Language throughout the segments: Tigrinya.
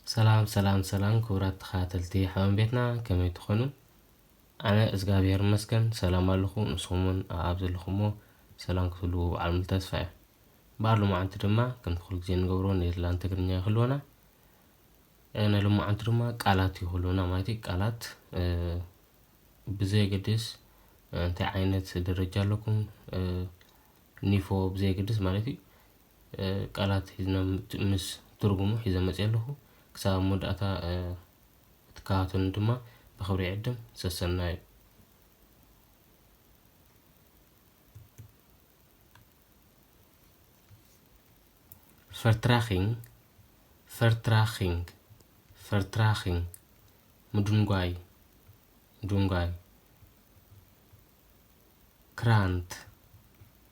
ሰላም ሰላም ሰላም፣ ክቡራት ተኸታተልቲ ሕማም ቤትና፣ ከመይ ትኾኑ? ኣነ እግዚኣብሔር ይመስገን ሰላም ኣለኹ። ንስኹም እውን ኣብ ዘለኹሞ ሰላም ክትህልዉ ብዓል ሙሉ ተስፋ እየ። እምበኣር ሎማዓንቲ ድማ ከምቲ ኩሉ ግዜ ንገብሮ ኔርላንድ ትግርኛ ይህልወና። እ፣ ናይ ሎማዓንቲ ድማ ቃላት ይህልውና ማለት እዩ። ቃላት፣ እ፣ ብዘየገድስ፣ እ፣ እንታይ ዓይነት ደረጃ ኣለኩም፣ እ፣ ኒፎ ብዘየገድስ ማለት እዩ። እ፣ ቃላት ሒዝና ምስ ትርጉሙ ሒዘ መፅእ ኣለኹ። ክሳብ መወዳእታ፣ እ፣ ክትከታተሉኒ ድማ ብኽብሪ ይዕድም። ሰሰናዩ። Vertraging፣ vertraging፣ vertraging፣ ምድንጓይ፣ ምድንጓይ። Krant፣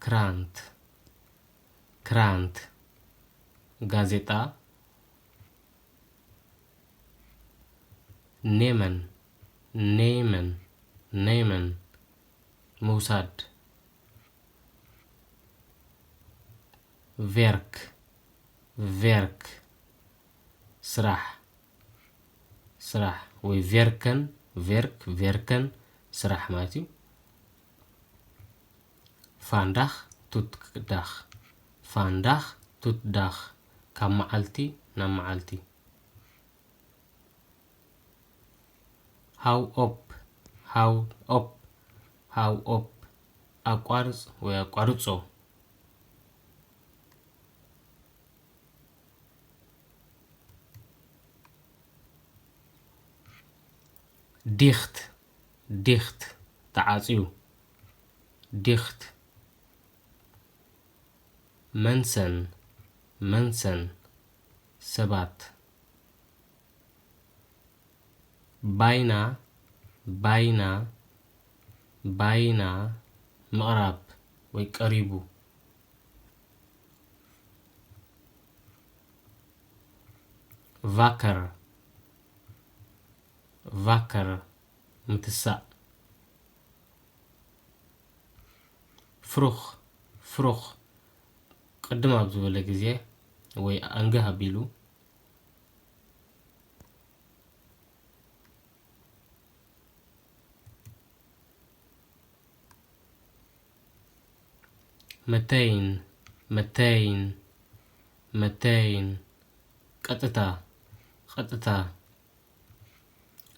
krant፣ krant፣ ጋዜጣ። Nemen፣ nemen፣ nemen፣ ምውሳድ። Werk፣ werk፣ ስራሕ፣ ስራሕ። ወይ werken፣ werk፣ werken፣ ስራሕ ማለት እዩ። Vandaag tot de dag፣ vandaag tot de dag፣ ካብ መዓልቲ ናብ መዓልቲ። Hou op፣ hou op፣ hou op፣ ኣቋርጽ ወይ ኣቋርጾ። Dicht፣ dicht፣ ተዓጽዩ። Dicht። Mensen፣ mensen፣ ሰባት። Bijna፣ bijna፣ bijna፣ ምቕራብ ወይ ቀሪቡ። Wakker፣ wakker፣ ምትሳእ። Vroeg፣ vroeg፣ ቅድም ኣብ ዝበለ ግዜ ወይ ኣንግህ ኣቢሉ። Meteen፣ meteen፣ meteen፣ ቀጥታ፣ ቀጥታ።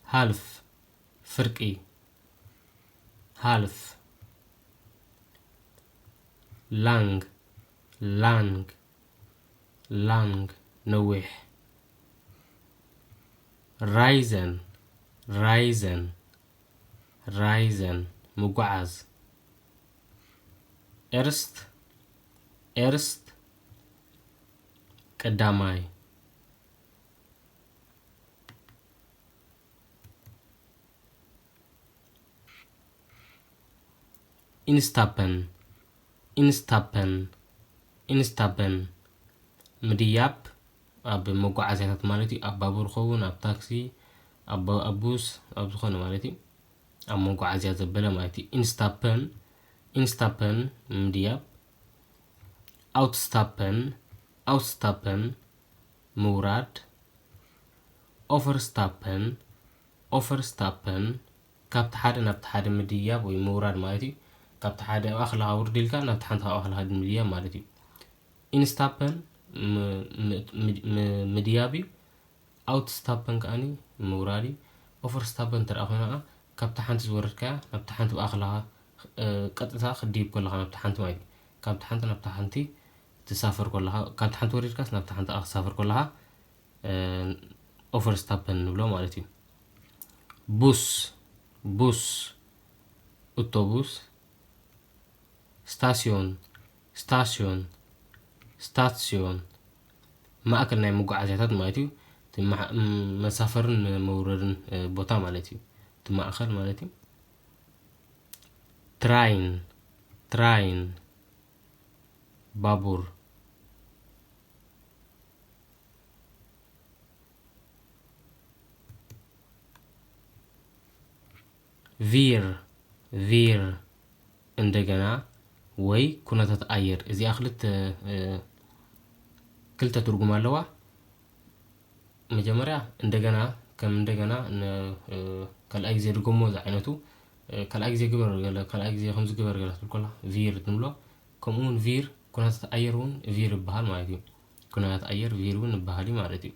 Half፣ ፍርቂ። Half። Lang፣ lang፣ lang፣ ነዊሕ። Reizen፣ reizen፣ reizen፣ ምጉዓዝ። Eerst፣ eerst፣ ቀዳማይ። Instappen፣ instappen፣ instappen፣ ምድያብ ኣብ መጓዓዝያታት ማለት እዩ። ኣብ ባቡር ኸውን፣ ኣብ ታክሲ፣ ኣብ ባ-፣ ኣብ ቡስ፣ ኣብ ዝኾነ ማለት እዩ። ኣብ መጓዓዝያ ዘበለ ማለት እዩ። Instappen፣ instappen፣ ምድያብ። Uitstappen፣ uitstappen፣ ምውራድ። Overstappen፣ overstappen፣ ካብቲ ሓደ ናብቲ ሓደ ምድያብ ወይ ምውራድ ማለት እዩ። ካብቲ ሓደ ኣኽላኻ ውርድ ኢልካ ናብቲ ሓንቲ ካብ ኣኽላኻ ምድያብ ማለት እዩ። Instappen ም-፣ ም-፣ ም-፣ ም-፣ ምድያብ እዩ። Uitstappen ከኣኒ ምውራድ እዩ። Overstappen እንተ ደኣ ኮይና ከኣ ካብታ ሓንቲ ዝወረድካያ ናብታ ሓንቲ ብኣኽላኻ፣ እ፣ ቀጥታ ክትድይብ ከለኻ ናብታ ሓንቲ ማለት እዩ። ካብታ ሓንቲ ናብታ ሓንቲ ትሳፈር ከለኻ፣ ካብታ ሓንቲ ወሪድካስ ናብታ ሓንቲ ክትሳፈር ከለኻ፣ እ፣ Overstappen ንብሎ ማለት እዩ። ቡስ፣ ቡስ፣ ኣውቶቡስ። Station፣ station፣ station፣ ማእከል ናይ መጓዓዝያታት ማለት እዩ። እቲ መሓ-፣ ም-፣ መሳፈርን መውረድን፣ እ፣ ቦታ ማለት እዩ። እቲ ማእከል ማለት እዩ። Trein፣ trein፣ ባቡር። ቪር፣ ቪር፣ እንደገና ወይ ኩነታት ኣየር። እዚኣ ክልተ፣ እ፣ ክልተ ትርጉም ኣለዋ። መጀመርያ እንደገና፣ ከም እንደገና ን-፣ እ፣ ካልኣይ ግዜ ድገሞ ዝዓይነቱ፣ እ፣ ካልኣይ ግዜ ግበር ገለ፣ ካልኣይ ግዜ ከምዚ ግበር ገለ ክትብል ከላ ቪር ንብሎ። ከምኡ እውን ቪር፣ ኩነታት ኣየር እውን ቪር ይበሃል ማለት እዩ። ኩነታት ኣየር ቪር እውን ይበሃል እዩ ማለት እዩ።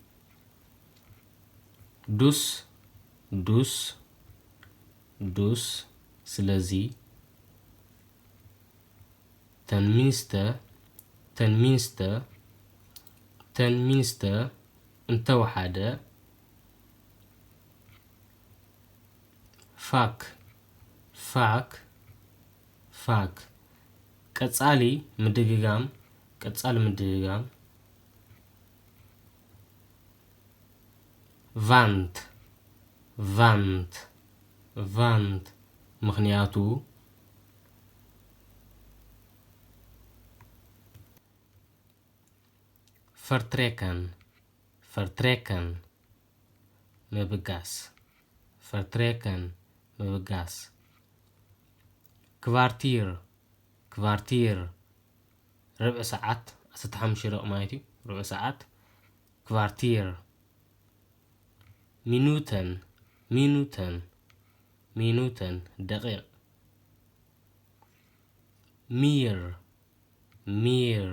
ዱስ፣ ዱስ፣ ዱስ፣ ስለዚ፣ ten minste፣ ten minste፣ ten minste፣ እንተወሓደ፣ ፋክ፣ ፋክ፣ ፋክ፣ ቀጻሊ ምድግጋም፣ ቀጻሊ ምድግጋም፣ ቫንት፣ ቫንት፣ ቫንት፣ ምኽንያቱ፣ ፈርትሬከን፣ ፈርትሬከን፣ ምብጋስ፣ ፈርትሬከን፣ ምብጋስ፣ ክቫርቲር፣ ክቫርቲር፣ ርብዒ ሰዓት፣ ዓሰርተ ሓሙሽተ ደቂቕ ማለት እዩ። ርብዒ ሰዓት፣ ክቫርቲር፣ ሚኑተን፣ ሚኑተን፣ ሚኑተን፣ ደቂቕ፣ ሚር፣ ሚር፣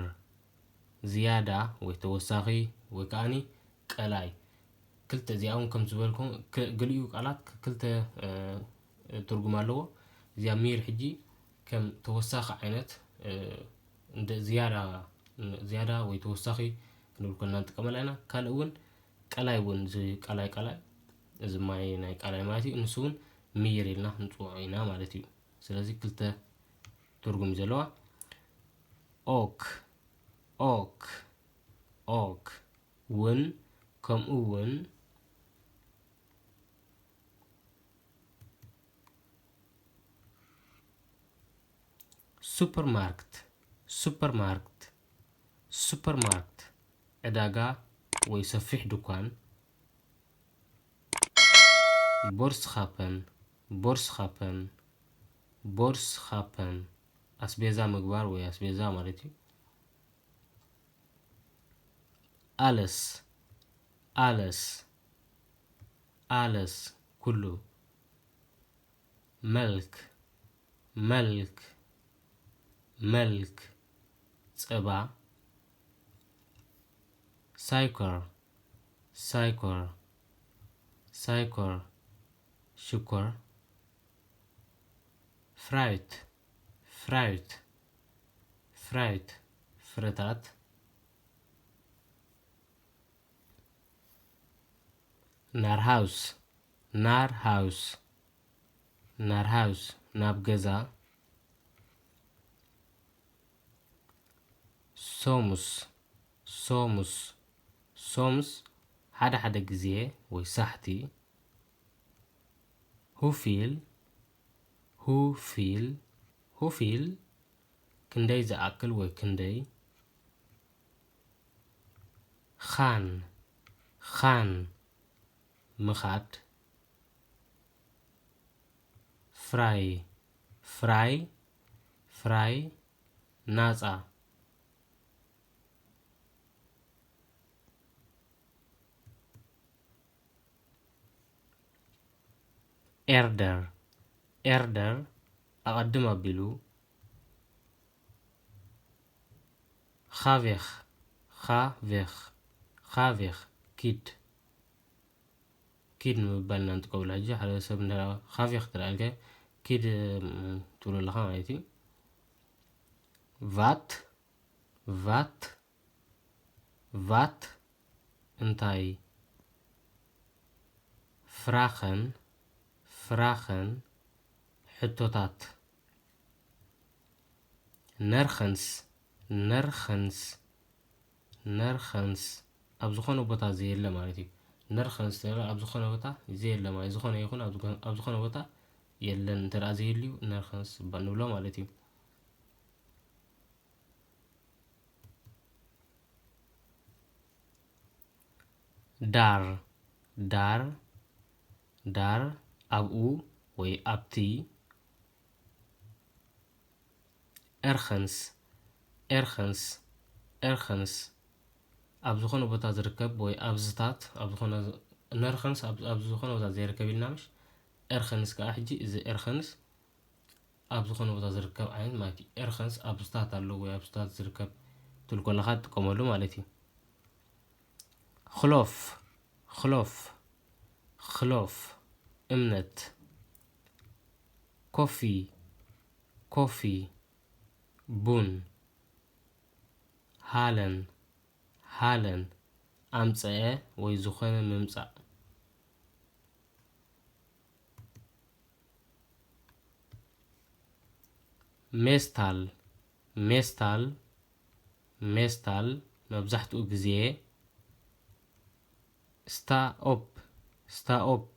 ዝያዳ ወይ ተወሳኺ ወይ ከኣኒ ቀላይ። ክልተ፣ እዚኣ እውን ከም ዝበልኩም፣ ክ-፣ ገሊኡ ቃላት ክ-፣ ክልተ፣ እ፣ ትርጉም ኣለዎ። እዚኣ ሚር ሕጂ ከም ተወሳኺ ዓይነት፣ እ፣ እንደ ዝያዳ፣ ዝያዳ ወይ ተወሳኺ ክንብል ከለና ንጥቀመላ ኢና። ካልእ እውን ቀላይ እውን፣ እዚ ቀላይ፣ ቀላይ፣ እዚ ማይ ናይ ቀላይ ማለት እዩ። ንሱ እውን ሚር ኢልና ክንፅውዖ ኢና ማለት እዩ። ስለዚ ክልተ ትርጉም እዩ ዘለዋ። ኦክ፣ ኦክ፣ ኦክ፣ እውን፣ ከምኡ እውን። ሱፐርማርክት፣ ሱፐርማርክት፣ ሱፐርማርክት፣ ዕዳጋ ወይ ሰፊሕ ድኳን። ቦርስኻፐን፣ ቦርስኻፐን፣ ቦርስኻፐን፣ ኣስቤዛ ምግባር ወይ ኣስቤዛ ማለት እዩ። ኣለስ፣ ኣለስ፣ ኣለስ፣ ኩሉ። መልክ፣ መልክ፣ መልክ፣ ጸባ። ሳይኮር፣ ሳይኮር፣ ሳይኮር፣ ሽኮር። ፍራይት፣ ፍራይት፣ ፍራይት፣ ፍረታት። ናርሃውስ፣ ናርሃውስ፣ ናርሃውስ፣ ናብ ገዛ። ሶሙስ፣ ሶሙስ፣ ሶምስ፣ ሓደ ሓደ ግዜ ወይ ሳሕቲ። ሁፊል፣ ሁፊል፣ ሁፊል፣ ክንደይ ዝኣክል ወይ ክንደይ። ኻን፣ ኻን፣ ምኻድ። ፍራይ፣ ፍራይ፣ ፍራይ፣ ናጻ። ኤርደር፣ ኤርደር፣ ኣቐድም ኣቢሉ። ኻቬኽ፣ ኻቬኽ፣ ኻቬኽ፣ ኪድ። ኪድ ንምባል ኢና ንጥቀመሉ። ሕጂ ሓደ ሰብ እንተ ኻቬኽ እንተ ኢልካዮ፣ ኪድ፣ እም፣ ትብሎ ኣለኻ ማለት እዩ። ቫት፣ ቫት፣ ቫት እንታይ? ፍራኸን፣ ፍራኸን፣ ሕቶታት። ነርኸንስ፣ ነርኸንስ፣ ነርኸንስ፣ ኣብ ዝኾነ ቦታ ዘየለ ማለት እዩ። ነርኸንስ ተብለ ኣብ ዝኾነ ቦታ ዘየለ ማለት፣ ዝኾነ ይኹን ኣብ ዝኾ-፣ ኣብ ዝኾነ ቦታ የለን እንተ ደኣ ዘየልዩ ነርኸንስ እባ ንብሎ ማለት እዩ። ዳር፣ ዳር፣ ዳር፣ ኣብኡ ወይ ኣብቲ። Ergens, ergens, ergens ኣብ ዝኾነ ቦታ ዝርከብ ወይ ኣብዝታት ኣብ ዝኾነ nergens ኣብ ኣብ ዝኾነ ቦታ ዘይርከብ ኢልና ምሽ? Ergens ከኣ ሕጂ እዚ ergens ኣብ ዝኾነ ቦታ ዝርከብ ዓይነት ማለት እዩ። Ergens ኣብዝታት ኣሎ ወይ ኣብዝታት ዝርከብ ትብል ከለኻ ትጥቀመሉ ማለት እዩ። Geloof, geloof, geloof እምነት። Koffie, koffie ቡን። Halen, halen ኣምጸአ ወይ ዝኾነ ምምጻእ። Meestal, meestal, meestal መብዛሕትኡ ግዜ። Sta op, sta op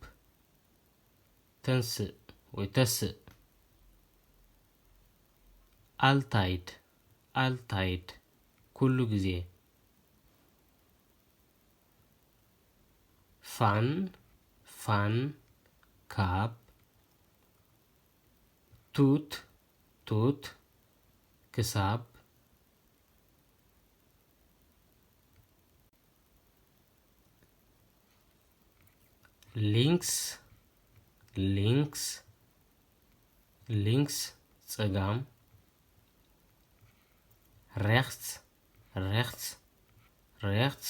ተንስእ ወይ ተስእ። Altijd, altijd ኩሉ ግዜ። Van, van ካብ። Tot, tot ክሳብ። Links, links, links ጸጋም። Rechts, rechts, rechts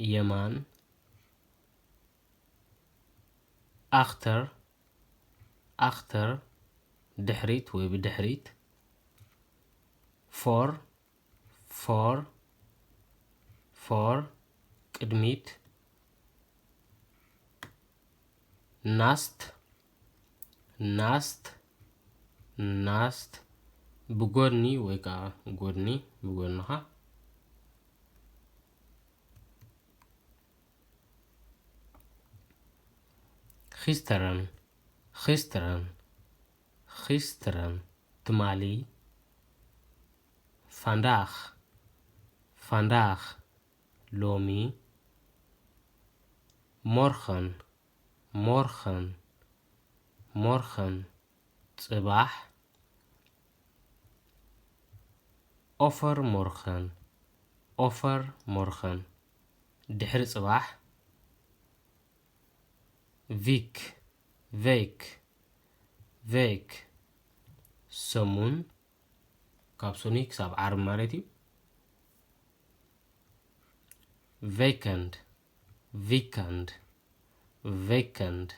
የማን። Achter, achter ድሕሪት ወይ ብድሕሪት። Voor, voor, voor ቅድሚት። Naast, naast, naast ብጎድኒ ወይ ከዓ ጎድኒ፣ ብጎድንኻ። Gisteren, gisteren, gisteren ትማሊ። Vandaag, vandaag ሎሚ። Morgen, morgen, morgen ጽባሕ። Overmorgen, overmorgen ድሕሪ ጽባሕ። Week, week, week ሰሙን። ካብ ሰኑይ ክሳብ ዓርቢ ማለት እዩ። Weekend, weekend፣ weekend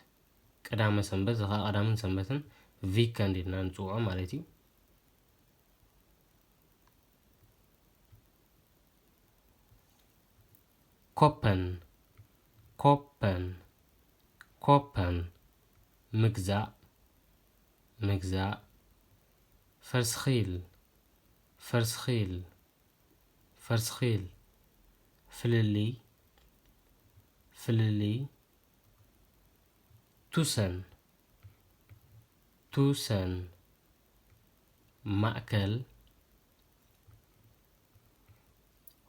ቀዳመ ሰንበት፣ እዚ ኸዓ ቀዳምን ሰንበትን weekend ኢልና ንጽውዖ ማለት እዩ። Kopen, kopen፣ kopen ምግዛእ፣ ምግዛእ። Verschil, verschil፣ verschil ፍልልይ፣ ፍልልይ። Tussen, tussen ማእከል።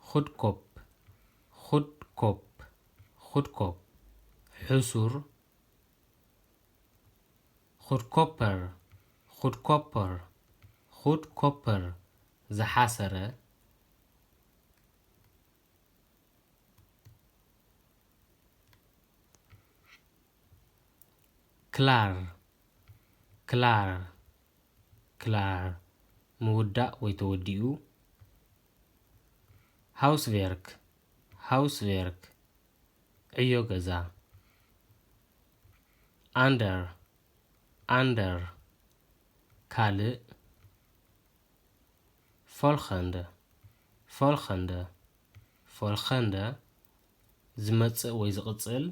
Goedkoop, goedkoop፣ goedkoop ሕሱር። Goedkoper, goedkoper፣ goedkoper ዝሓሰረ። Klaar, klaar፣ klaar ምውዳእ ወይ ተወዲኡ። Huiswerk, huiswerk ዕዮ ገዛ። Ander, ander ካልእ። Volgende, volgende፣ volgende ዝመጽእ ወይ ዝቕጽል።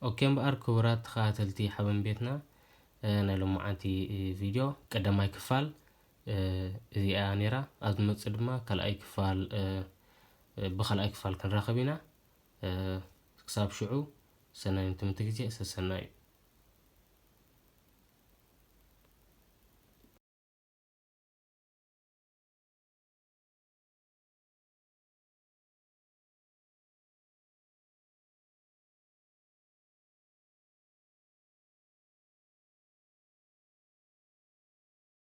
ኦኬ እምበኣር ክቡራት ተኸታተልቲ ሓበን ቤትና፣ እ፣ ናይ ሎማዓንቲ፣ እ፣ ቪድዮ ቀዳማይ ክፋል፣ እ፣ እዚኣ እያ ነይራ። ኣብ ዝመጽእ ድማ ካልኣይ ክፋል፣ እ፣ እ፣ ብኻልኣይ ክፋል ክንራኸብ ኢና። እ፣ ክሳብ ሽዑ ሰናይ ትምህርቲ ግዜ፣ ሰሰናዩ።